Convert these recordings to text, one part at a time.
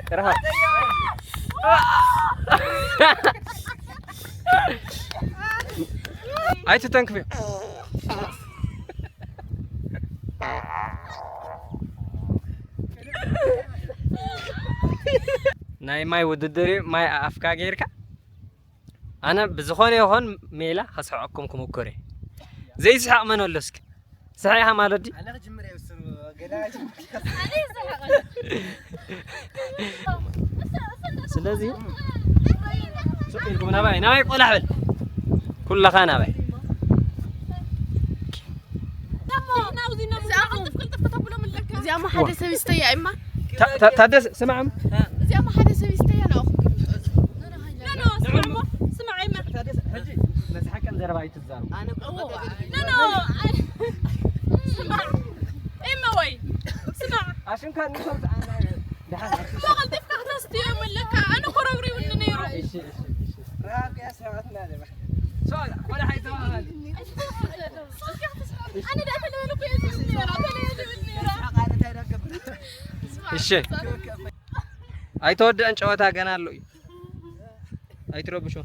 ጥራሃ። ኣይትተንክፍዮ። ናይ ማይ ውድድር እዩ። ማይ ኣፍካ ጌርካ ኣነ ብዝኾነ ይኹን ሜላ ከስሕቐኩም ክምኩር እየ። ዘይስሕቕ መን ኣሎ እስኪ? ስሕቕ ኢኻ ማለት ድዩ? ኣነ ክጅምር እየ፣ እሱ ገና ኣይጅምር። ስለዚ ሱቅ ኢልኩም ናባይ፣ ናባይ ቆላሕ በል። ኩለኻ ናባይ። እዚኣማ ሓደ ሰብ ይስተያ እማ። ታ-፣ ታ-, ታደሰ፣ ስማዕ እማ። እዚኣማ ሓደ ሰብ ይስተያ ነው። ኖ፣ ኖ፣ ስማዕ እሞ፣ ስማዕ እማ። ታደሰ፣ ሕጂ መስሓቅን ዘረባ ኣይትዛረቡ። ኖ፣ ኖ፣ ኣይ፣ ስማዕ እማ ወይ፣ ስማዕ። ኣሽንካ ንሶም ዝኣና ደሓን እሞ ቀልጢፍካ ክተስትዮም ኣለካ። ኣነ ኮረብሪቡኒ ነይሩ። እሺ፣ እሺ፣ እሺ። ረሃብ ከያ ሰማዕትና ደባ። ሶ፣ ቆልዓ ኣይተባባል። ኣነ ደኣ ተለበልኩ እየ ዝብል ነይራ፣ ተለየ ዝብል ነይራ። እሺ። ኣይተወድአን ጨዋታ ገና ኣሎ እዩ። ኣይትረብሾ።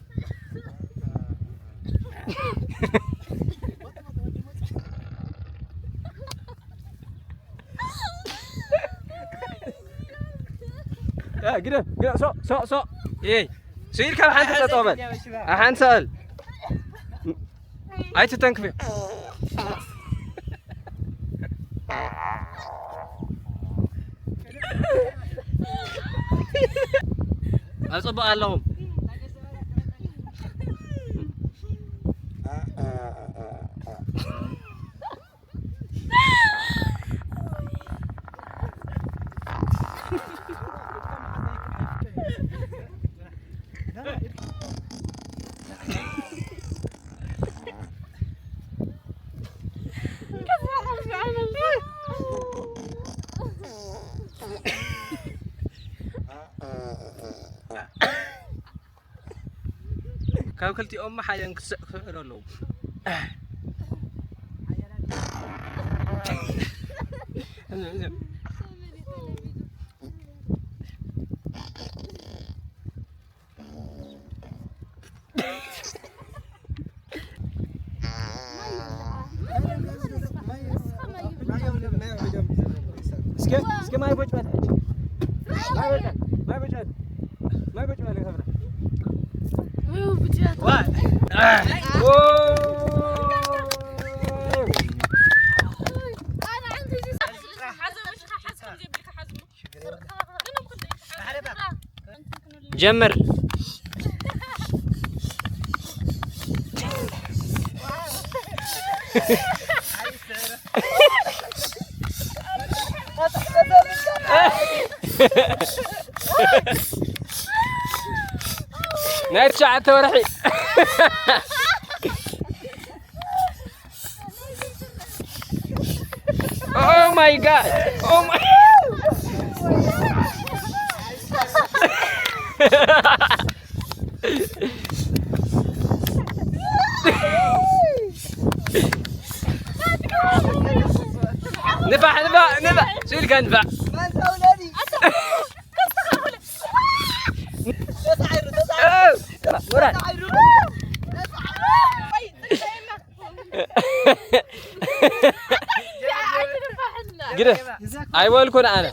እ፣ ግደ፣ ግደ፣ ሶ፣ ሶ፣ ሶ። ኤይ፣ ስኢል ካብ ሓንቲ ጠጠው በል። ኣብ ሓንቲ ሰቐል። ኣይትተንክፍዮ። ኣብ ጽቡቕ ኣለኹም። ካብ ክልቲኦም ሓየን ክስዕ ክስዕር ኣለዎም። እስኪ፣ እስኪ ማይ ቦጭ በል። ማይ ቦጭ በል። ማይ ቦጭ በል። ማይ ቦጭ በል ይኸብራ። ጀምር። ናይ ትሽዓተ ወርሒ። Oh my God! Oh my ንፋሕ፣ ንፋሕ፣ ንፋሕ። ስኢልካ ንፋሕ። ግደ ኣይበልኩን ኣነ።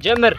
ጀምር።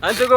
ኣንቲ ጎ